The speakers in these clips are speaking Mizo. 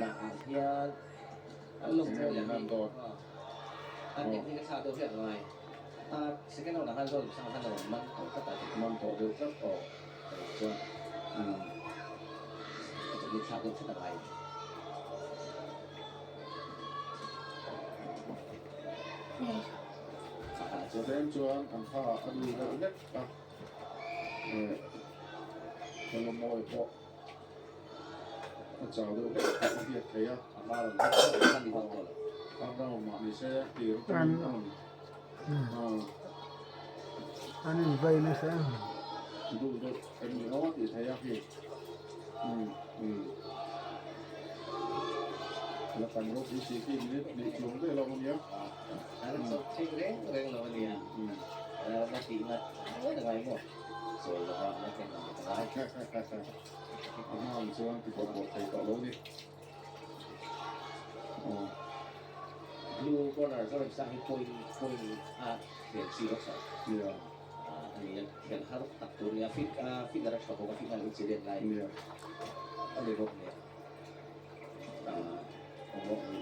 Tawpnaah hian an lo mawi a ni. An technique a thlak deuh hlek ngai. A second round ah khan Zolim Sanga khan a rawn man tawh tlat a ti. Man tawh deuh tlat aw. Chuan a technique thlak deuh hret a ngai. Tlem chuan an tha a ni deuh hlek a, Holomawi pawh a chau deuh hlek tih a hriat theih a. A round mah ni se tir atangin a rawn An invai nasa em. Duh deuh em ni aw tih theih a khi. La tam ropui si khi minute hnih chuang vel a awm a nia. An chawp thei reng reng lo a nia. Na tih ngat ngawt a ngai maw? Chawl lova na ken ang ka ngai. A hma ang chuan ti bawrh bawrh thei tawh lo ni. Blue corner Zoremsang hi point point a hmel chi bawk sa. Nia. A ni a, thian har tak tur a nia. Fit a fitner a tha bawk a, fitna leh chi let lai a ni bawk nia.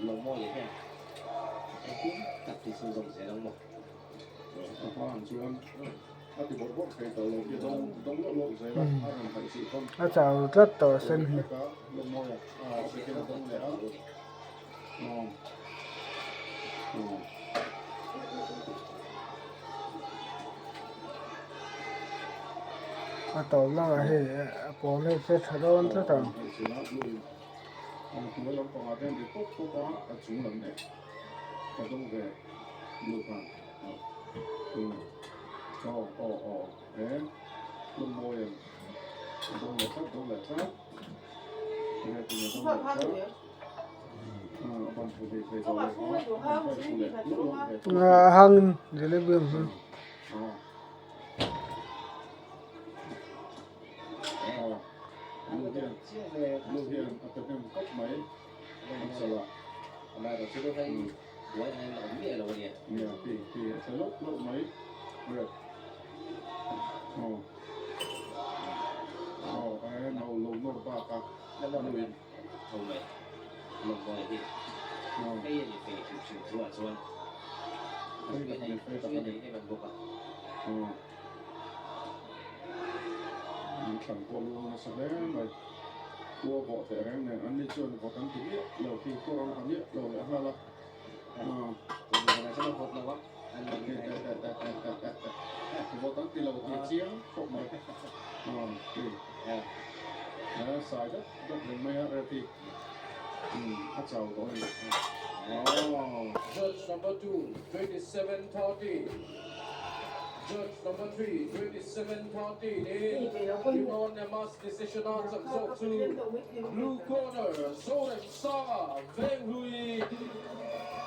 Lawmmawi hian engtin tak ti chhunzawm zel ang maw? A hma ang chuan a ti bawrh bawrh thei tawh lo khi dawng dawng lawk lawk zel a, a rawn haih chih pawn. A chau tlat tawh a sen hi. Lawmmawi a second a dawng leh a. A tawp lamah hei a pawl hi che tha dawn tlat ang. Hangin jalebi ang hi. Tho mai lawmmawi hi hei a ni fei hrim hrim thu ah chuan a hrui a nei a hrui a nei em em bawk a. An thlan pawh luang nasa hle mai. Khua vawh teh reng nen an ni chuan vawt an ti miah lo khi kawr an ha miah lo leh nghal a. Tunah chuan a vawt lo a. Vawt an ti lo tih chiang khawp mai. Sai dat dat reng mai a reti a chau tawh a ni. Judge number 2, 27-30. Judge number 3, 27-30 in unanimous decision a chak zawk chu Blue Corner Zoremsanga Venghlui.